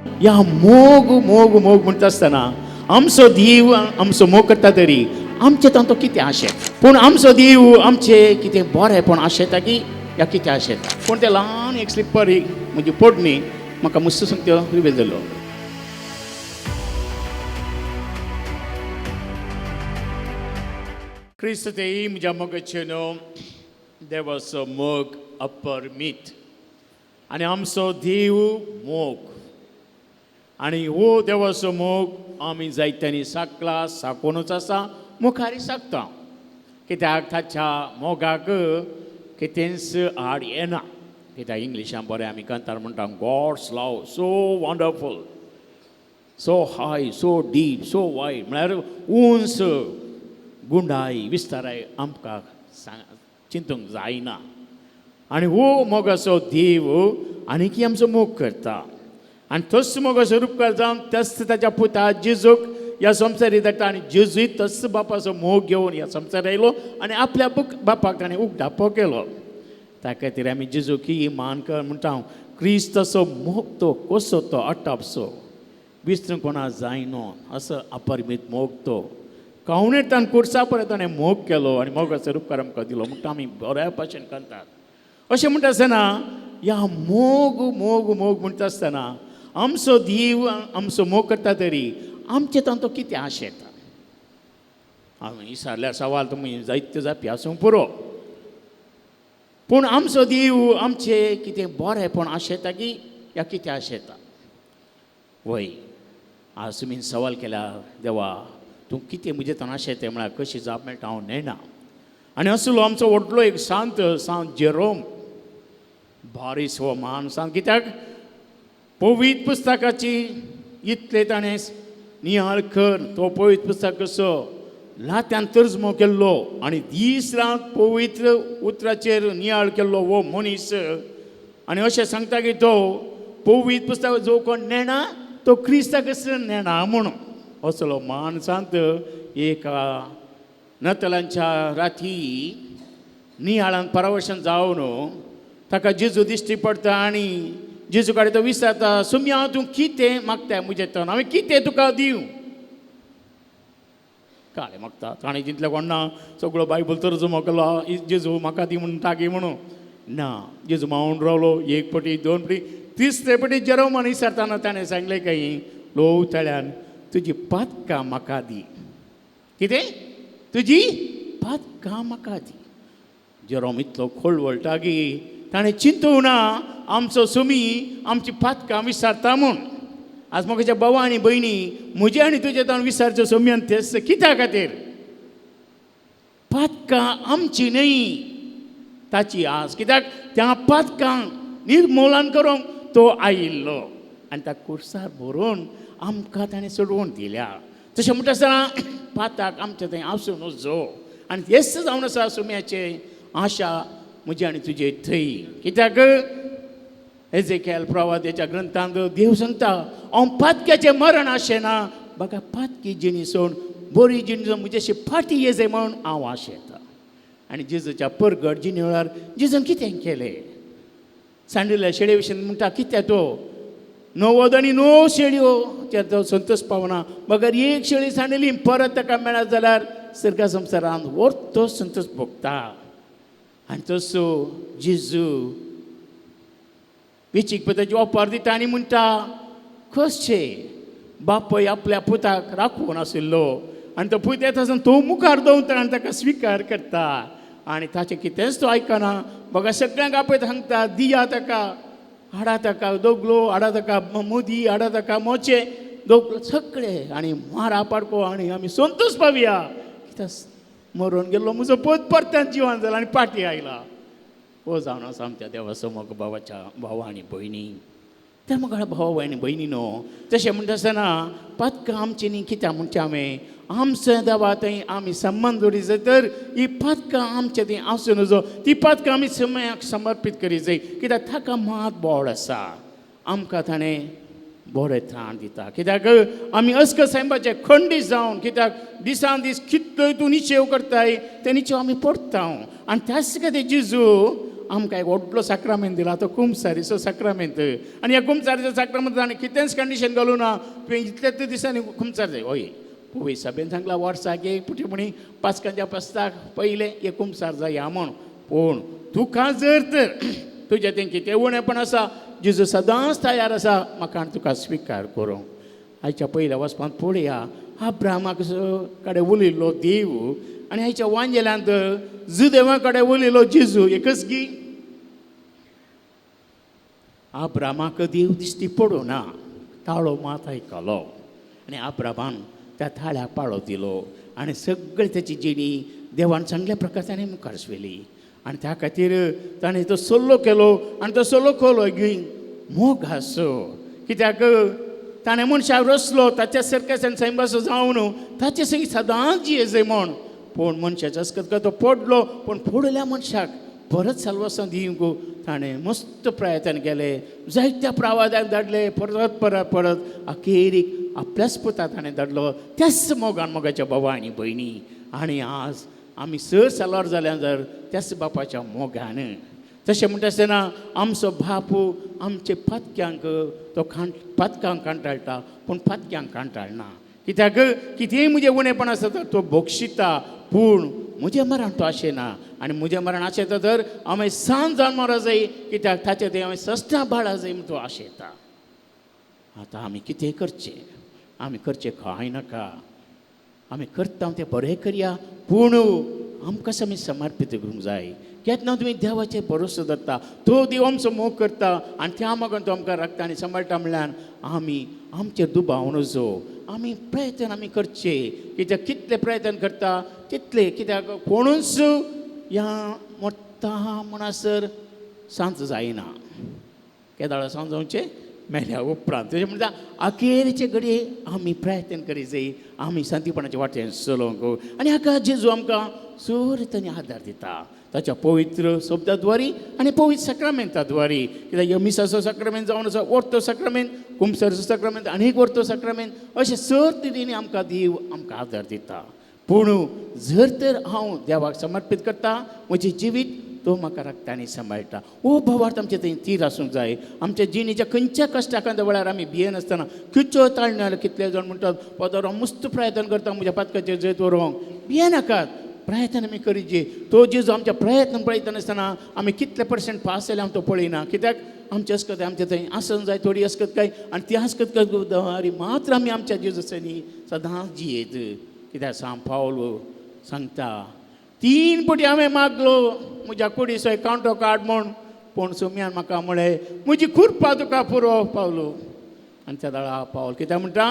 ह्या मोग मोग मोग म्हणटा आसतना आमचो देव आमचो मोग करता तरी आमचे तांतो कितें आशेता, पूण आमचो देव आमचे कितें बरेंपण आशेता की ह्या कितें आशेता. पूण तें ल्हान एक स्लिपर म्हजी पोडणी म्हाका मुस्त त्यो रिवेल जालो. क्रिस्त तेई म्हज्या मोगाचे न्हू देवाचो मोग अपरमीत आनी आमचो देव मोग, आनी हो देवाचो मोग आमी जायत्यांनी साकला, साकोनूच आसा, मुखारी साकता. कित्याक ताच्या मोगाक कितेंच आड येना. कित्याक इंग्लिशान बरें आमी कांतार म्हणटा, God's love so wonderful, so high, so deep, so wide, म्हळ्यार उंच गुंडाय विस्ताराय आमकां चिंतूंक जायना. आनी हो मोगाचो देव आनीकी आमचो मोग करता आनी तोच मोगाचो रुपकार जावन तस ताच्या पुता जेजूक ह्या संवसारी धाडटा आनी जेजूय तस बापाचो मोग घेवन ह्या संवसार आयलो आनी आपल्या बापाक ताणें उगडापो केलो. त्या खातीर आमी जेजूक ही मान कर म्हणटा हांव, क्रिस्त असो मोग तो कसो तो अटापसो विसरूंक कोणा जायनो असो अपरमीत मोग तो कावणे ताण कुर्सा परत ताणें मोग केलो आनी मोगाचो रुपकार आमकां दिलो म्हणटा आमी बऱ्या भाशेन करतात. अशें म्हणटा आसतना ह्या मोग मोग मोग म्हणटा आसतना आमचो देव आमचो मोग करता तरी आमचे तांतो कितें आशेता. हांवें विचारल्यार सवाल तुमी जायते जापी आसूंक पुरो, पूण आमचो देव आमचे कितें बरेंपण आशेता की ह्या कितें आशेता. वय आज तुमी सवाल केल्या, देवा तूं कितें म्हजें ताण आशेता म्हळ्यार कशी जाप मेळटा हांव नेणा. आनी असलो आमचो व्हडलो एक सांत सांत जेरोम बारीस हो महान सांत, कित्याक पवित्र पुस्तकाची इतले ताणें नियाळ कर तो पवित्र पुस्तक कसो लात्यान तर्जमो केल्लो आनी दीस रात पवित्र उतराचेर नियाळ केल्लो हो मनीस. आनी अशें सांगता की तो पवित्र पुस्तक जो कोण नेणा तो क्रिस्ताक नेणा म्हणून असलो महान सांत एका नतलांच्या राती नियाळान परावर्शन जावन ताका जेजू दिश्टी पडटा आनी जेजू कडेन तो विचारता, सुम्या तूं कितें मागता म्हजें तन, हांवें कितें तुका दिवं? काळें मागता ताणें जितलें कोण ना सगळो बायबल तर्जमो केलो जेजू म्हाका दी म्हणून टाकी म्हणून ना. जेजू मावन रावलो एक पटी दोन पटी तिसरे पटी जेरोमान विचारतना ताणें सांगलें कांय ल्हव तळ्यान तुजी पातकां म्हाका दी. कितें? तुजी पातकां म्हाका दी. जेरोम इतलो खोळवळटा की ताणें चिंतूं ना आमचो सुमी आमची पातकां विसारता म्हूण. आज म्हज्या भावा आनी भयणी म्हजे आनी तुजे ताणें विसारचो सुमयान तेच कित्या खातीर? पातकां आमची न्हय ताची आस, कित्याक त्या पातकां निर्मूलन करूंक तो आयिल्लो आनी त्या कुर्सार भरून आमकां ताणें सोडवून दिल्या. तशें म्हणटा आसतना पाताक आमचें थंय आसूं नजो आनी हेच जावन आसा सुम्याचें आशा म्हजी आनी तुजे थंय. कित्याक एजेकेल प्रवादाच्या ग्रंथांत देव सांगता हांव पातक्याचें मरण आशेना, बघा पातकी जिणी सोड बरी जिणी म्हजेशी फाटी येजे म्हणून हांव आशेता. आनी जेजूच्या परगट जिणे वेळार जेजून कितें केलें? सांडिल्ल्या शेळे विशीं म्हणटा कितें तो 90 आनी 9 शेळयो तो संतोश पावना, मगर एक शेळी सांडिल्ली परत ताका मेळत जाल्यार सर्गा संवसारांत व्हर तो संतोश भोगता. आनी तसो जेजू वेचीक पदाची ओपार दिता आनी म्हणटा कशें बापय आपल्या पुताक राखून आशिल्लो आनी तो पूत येता आसतना तो मुखार दवरता आनी ताका स्विकार करता आनी ताचें कितेंच तो आयकना. बघा सगळ्यांक आपयता सांगता दिया ताका, हाडा ताका दोगलो, हाडा ताका मोदी, हाडा ताका मोचे दोगलो सगळे आनी मारा पाडको आनी आमी संतोश पावया. कित्याक मरून गेल्लो म्हजो पूत परत्यान जिवन जाला आनी पाटी आयला. हो जावन आसा आमच्या देवाचो मोग भावाच्या भावा आनी भयणी. त्या म्हाका भाव आनी भयणी न्हू तशें म्हणटा आसतना पातकां आमची न्ही कित्याक म्हणचें हांवें आमच्या देवा थंय आमी संबंद जोडी जाय तर ही पातकां आमच्या थंय आसूं नजो, ती पातकां आमी समयाक समर्पीत करी जाय. कित्याक ताका मात बोड आसा आमकां ताणें बरें त्राण दिता. कित्याक आमी अस्क सायबाचे खंडीत जावन कित्याक दिसान दीस कितलोय तूं निचेव करताय ते निचेव आमी पडटा आनी त्याच खातीर जेजू आमकां एक व्हडलो साक्रामेंत दिला, तो कुमसारीचो साक्रामेंत. आनी ह्या कुमसारीचो साक्रामेंत ताणें कितेंच कंडिशन घालूं ना, तुवें इतल्याच दिसांनी कुमसार जाय. हय, पळय सभेन सांगला वर्साक एक पुटी म्हणी पास्कांच्या पस्ताक पयलें एक कुमसार जाय म्हूण. पूण तुका जर तर तुजें तें कितें उणेपण आसा, जेजू सदांच तयार आसा म्हाका आनी तुका स्विकार करूंक. आयच्या पयल्या वचपांत पळया अब्राहमाक कडेन उलयल्लो देव आनी आयच्या वांजेल्यांत जुदेवा कडेन उलयलो जेजू एकच गी. अब्राहमाक देव दिश्टी पडूं ना, ताळो मात आयकलो आनी अब्राहमान त्या थाळ्याक पाळो दिलो आनी सगळी ताची जिणी देवान सांगल्या प्रकार ताणें मुखार व्हेली. आनी त्या खातीर ताणें तो सल्लो केलो आनी तो सल्लो केलो गी मोग आसो, कित्याक ताणें मनशाक रचलो ताच्या सारकें सैमाचो जावन ताचे संगी सदांच जियेजय म्हण. पूण मनशाच्या अस्कत तो पडलो, पूण पडल्या मनशाक परत साल्वासां दिवंक ताणें मस्त प्रयत्न केले, जायत्या प्रावादाक धाडले, परत परत परत अखेरीक आपल्याच पुता ताणें धाडलो त्याच मोगान. मोगाच्या बाबा आनी भयणी, आनी आज आमी सर साल्वार जाल्या जर त्याच बापाच्या मोगान. तशें म्हणटा आसतना आमचो बाप आमचे पातक्यांक तो पातकांक कांटाळटा, पूण पातक्यांक कांटाळना, कित्याक कितेंय म्हजें उणेपण आसा तर तो भोगशिता, पूण म्हजें मरण तो आशेना. आनी म्हजें मरण आशेता तर हांवें सांज जावन मरा जाय, कित्याक ताचें तें हांवें सस्ता बाळा जाय म्हूण तो आशेता. आतां आमी कितें करचें? आमी करचें कांय नाका, आमी करता तें बरें करया, पूण आमकां आमी समर्पीत करूंक जाय. केन्ना तुमी देवाचेर भरोसो दवरता, तो देव आमचो मोग करता आनी त्या मोगान तो आमकां राखता आनी सांबाळटा म्हणल्यार आमी आमचेर दुबाव नजो. आमी प्रयत्न आमी करचे, कित्याक कितले प्रयत्न करता तितले, कित्याक कोणूच ह्या मोडटा म्हणसर सांत जायना. केदाळा सांत जावचें मेल्या उपरांत. तशें म्हणटा अखेरचे घडये आमी प्रयत्न करी जाय आमी शांतीपणाचे वाटेन चलोवंक. आनी हाका जेजू आमकां चड तांणी आदार दिता ताच्या पवित्र शब्दाद्वारी आनी पवित्र साक्रामेंताद्वारी. कित्याक मिसाचो साक्रामेंत जावन आसा वर्तो साक्रामेंत, कुमसरचो साक्रामेंत आनी एक वर्तो साक्रामेंत, अशें चड तरेनी आमकां देव आमकां आदार दिता. पूण जर तर हांव देवाक समर्पीत करता म्हजें जिवीत, तो म्हाका राखता आनी सांबाळटा. हो भावार्थ आमचे थंय तीर आसूंक जाय. आमच्या जिणेच्या खंयच्या कश्टाकांत वेळार आमी भियेनासतना कितलो ताळणे जाल्यार कितले जाण म्हणटात फादर हांव मस्त प्रयत्न करता म्हज्या पातकाचेर जैत व्हरूंक. भियेनाकात, प्रयत्न आमी करीचे. तो जेजू आमच्या प्रयत्न पळयता नासतना आमी कितले पर्संट पास जाले आमी तो पळयना, कित्याक आमचे अस्कत आमचे थंय आसूंक जाय थोडी अस्कत काय, आनी ती अस्कत काय मात्र आमी आमच्या जेजूसांनी सदांच जियेत. कित्याक सांग पावलो सांगता 3 पटी हांवें मागलो म्हज्या कुडीचो कांटो काड म्हूण, पूण सोम्यान म्हाका म्हळें म्हजी खुरपा तुका पुरो पावलो. आनी त्या दळा पावल कित्याक म्हणटा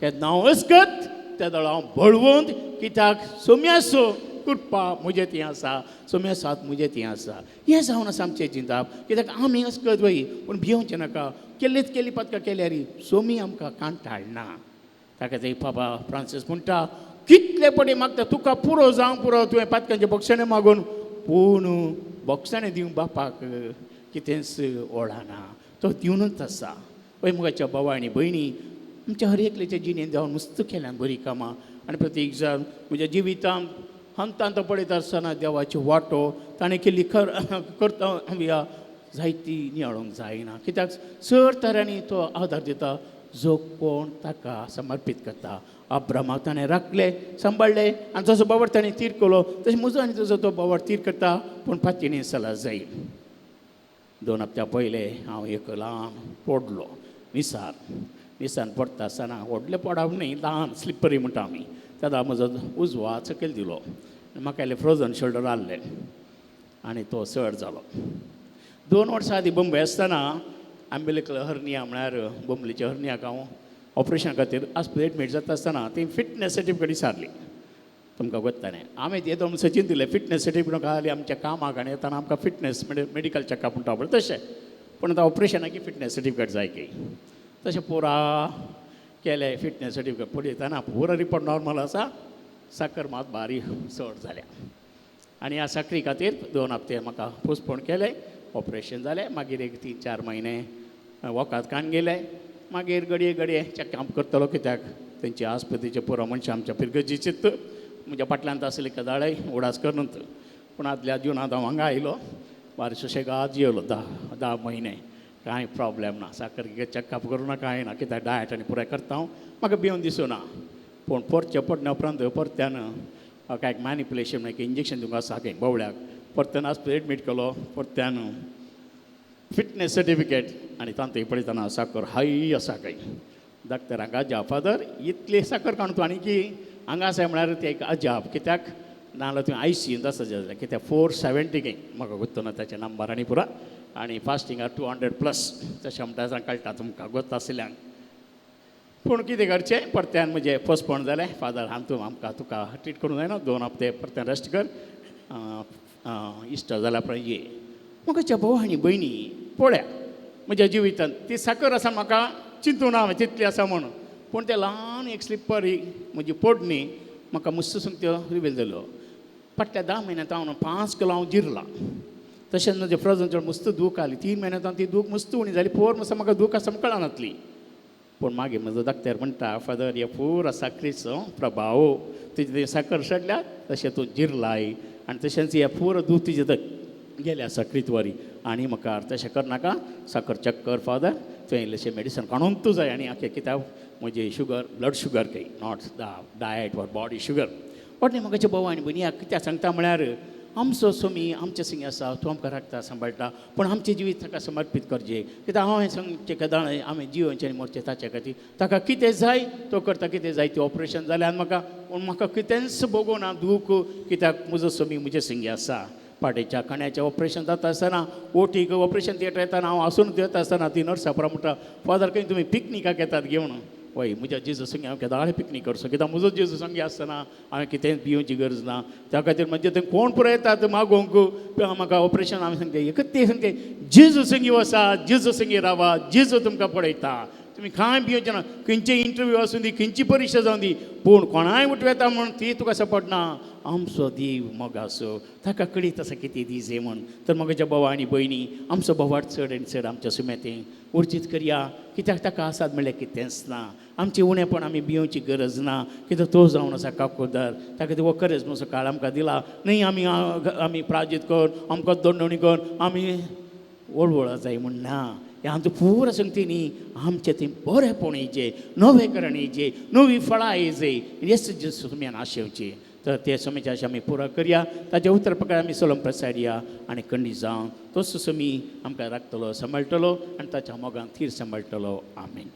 केन्ना हांव अस्कत त्या दळा हांव बळवंत, कित्याक सोम्याचो कृपा म्हजे ती आसा, सोम्या साथ म्हजे ती आसा. हें जावन आसा आमचें चिंताप, कित्याक आमी अस्कत वय, पूण भियोवचें नाका. केल्लीच केल्ली पातकां केल्यार सोमी आमकां कांटाळना. ताका ते बाबा फ्रांसीस म्हणटा कितले पटी मागता तुका पुरो जावं पुरो तुवें पातकांचें बक्षणें मागून, पूण बक्षणें दिवंक बापाक कितेंच ओळना, तो दिवनूच आसा. पळय मुगाच्या बाबा आनी भयणी, आमच्या हर एकल्याच्या जिणेंत देवान मस्त केल्यान बरीं कामां आनी प्रत्येक जाण म्हज्या जिवितांत हंतांत पळयता आसतना देवाच्यो वाटो ताणें केल्ली करता जायती नियाळूंक जायना, कित्याक चड तरांनी तो आदार दिता जो कोण ताका समर्पीत करता. अब्रामाक ताणें राखले सांबाळ्ळे आनी तसो बाबर ताणें तीर केलो, तशें म्हजो आनी तुजो तो बाबर तीर करता, पूण पातयेन सला जाय. 2 हप्त्या पयले हांव एक ल्हान पडलो निसार, निसान पडटा आसतना व्हडलें पडप न्ही, ल्हान स्लिपरी म्हणटा आमी, तेन्ना म्हजो उजवो हात सकयल दिलो, म्हाका इल्लें फ्रोजन शोल्डर आहलें आनी तो चड जालो. 2 वर्सां आदीं बंबय आसतना आंबेलेकल हर्निया म्हळ्यार बोंबलेच्या हर्नियाक हांव ऑपरेशना खातीर आस्पत्रेंत एडमीट जाता आसतना ती फिटनेस सर्टिफिकेट विचारली. तुमकां गोत्ता न्ही हांवें येदो म्हणून सचीन दिलें फिटनेस सर्टिफिकेट घाली आमच्या कामाक आनी येताना आमकां फिटनेस मेडिकल चॅकअप म्हणटा पळय तशें, पूण आतां ऑपरेशनाक फिटनेस सर्टिफिकेट जाय की तशें पुरा केलें फिटनेस सर्टिफिकेट पळयतना पुरा रिपोर्ट नॉर्मल आसा, साकर मात बारीक चड जाल्या आनी ह्या साकरी खातीर 2 हप्ते म्हाका पोस्टपोन केलें, ऑपरेशन जालें, मागीर एक 3-4 म्हयने वखद काडून गेले, मागीर घडये घडये चॅकअप करतलो कित्याक तेंची आस्पतीचे पुरो मनशां आमच्या फिरगर्जीचीच म्हज्या फाटल्यान आसली कदाळय उडास करून, पूण आदल्या जिवनांत हांव हांगा आयलो बारी सुशेगाद जेवलो धा धा म्हयने, कांय प्रॉब्लेम ना. साकर चॅकअप करूं ना, कांय ना, कित्याक डायट आनी पुराय करता हांव, म्हाका भिवन दिसूं ना. पूण परचे पडण्या उपरांत परत्यान काय मॅनिपुलेशन एक इंजेक्शन दिवंक आसा खंय बोवळ्याक, परत्यान हॉस्पिटल एडमीट केलो. परत्यान फिटनेस सर्टिफिकेट आनी तांतूय पळयतना साकर हाय आसा खंय. डॉक्टरांक अजाप, फादर इतली साकर काडून तूं आनी की हांगा आसा म्हळ्यार तें एक अजाप, कित्याक नाजाल्यार तुवें आयसीयूंत आसा जाल्यार, कित्याक 470 खंय, म्हाका गोत्तो ना ताचे नंबर आनी पुरा, आनी फास्टिंगार 200+, तशें म्हणटा कळटा तुमकां गोत्त आशिल्ल्यांक. पूण कितें करचें, परत्यान म्हजें पोस्टपोन जालें. फादर हांतू आमकां तुका ट्रीट करूंक जायना, 2 हप्ते परत्यान रेस्ट कर, इश्ट जाल्या उपरांत ये. म्हज्या भाव आनी भयणी, पळया म्हज्या जिवितांत ती साकर आसा, म्हाका चिंतूं ना हांवें तितली आसा म्हणून, पूण तें ल्हान एक स्लिप्परी म्हजी पोडणी म्हाका मुस्तसून त्यो रिवील जाल्यो. फाटल्या 10 म्हयन्यांत हांव 5 किलो हांव जिरलां. तशेंच म्हजें फ्रोजन चड मस्त दूख आली, 3 म्हयन्यांत ती दूख मस्त उणी जाली. पोर मस्त म्हाका दूख आसा कळनातली. पूण मागीर म्हजो डॉक्टर म्हणटा, फादर हे पुरा साकरीचो प्रभाव, तुजी ती साकर सडल्या तशें तूं जिरलाय आनी तशेंच हे पुरो दूख तुजें गेल्या साकरीत वरी, आनी म्हाका तशें करनाका, साकर चॅक कर फादर, तुवें इल्लेशें मेडिसन काडून तूं जाय. आनी आख्खे कित्याक म्हजी शुगर ब्लड शुगर खंय, not the diet or body sugar. वाटणे म्हाका भाव आनी भयणी कित्याक सांगता म्हळ्यार आमचो सोमी आमचे संगी आसा, तो आमकां राखता सांबाळटा, पूण आमचें जिवीत ताका समर्पीत करचें. कित्याक हांवें सांगचें केदां आमी जिवनचें आनी मरचें ताचे खातीर, ताका कितें जाय तो करता, कितें जाय तें ऑपरेशन जालें आनी म्हाका, पूण म्हाका कितेंच भोगोना दूख, कित्याक म्हजो सोमी म्हजे संगी आसा. पाटेच्या कण्याचें ऑपरेशन जाता आसतना, ओटीक ऑपरेशन थिएटर येताना हांव आसून येता आसतना ती नर्सां परा म्हणटा, फादर खंय तुमी पिकनिकाक येतात घेवन? वय म्हज्या जेजू संगी हांव केदाळे पिकनीक करचो, कित्याक म्हजो जेजू संगी आसतना हांवें कितेंच भिवची गरज ना. त्या खातीर म्हणजे थंय कोण पुरो येतात मागोवंक म्हाका ऑपरेशन, हांवें सांगते एकच ते सांगते, जेजू संगी वसा, जेजू संगी रावा, जेजू तुमकां पळयता, तुमी कांय भिवचें ना. खंयचे इंटरव्यू आसूं दी, खंयची परिक्षा जावं दी, पूण कोणाय उठवेता म्हूण ती तुका सपोर्ट ना. आमचो देव मोग आसो, ताका कळीत आसा कितें दीस म्हूण. तर म्हज्या भाव आनी भयणी, आमचो बोवाट चड आनी चड आमच्या सुमेतें उर्जीत करया, कित्याक ताका आसात म्हणल्यार कितेंच ना. आमचें उणेपण आमी भिवची गरज ना, कित्याक तो जावन आसा काकुदार, ताका हो करेज म्हजो काळ आमकां दिला न्हय. आमी आमी प्राजीत कर, आमकां दंडणी कर, आमी वळवळा जाय म्हूण ना. हें आमचें पुरो सांगती न्ही, आमचें थंय बरेंपण येयचें, नवेकरण येयचें, नवी फळां येयचें, येस जेजू सुम्यान आशेवचें. तर ते समीचे आशा आमी पुरो करया, ताच्या उतर प्रकार आमी सोलम प्रसाडया आनी कंडी जावन तोच समी आमकां राखतलो, सांबाळटलो आनी ताच्या मोगान थीर सांबाळटलो. आमीन.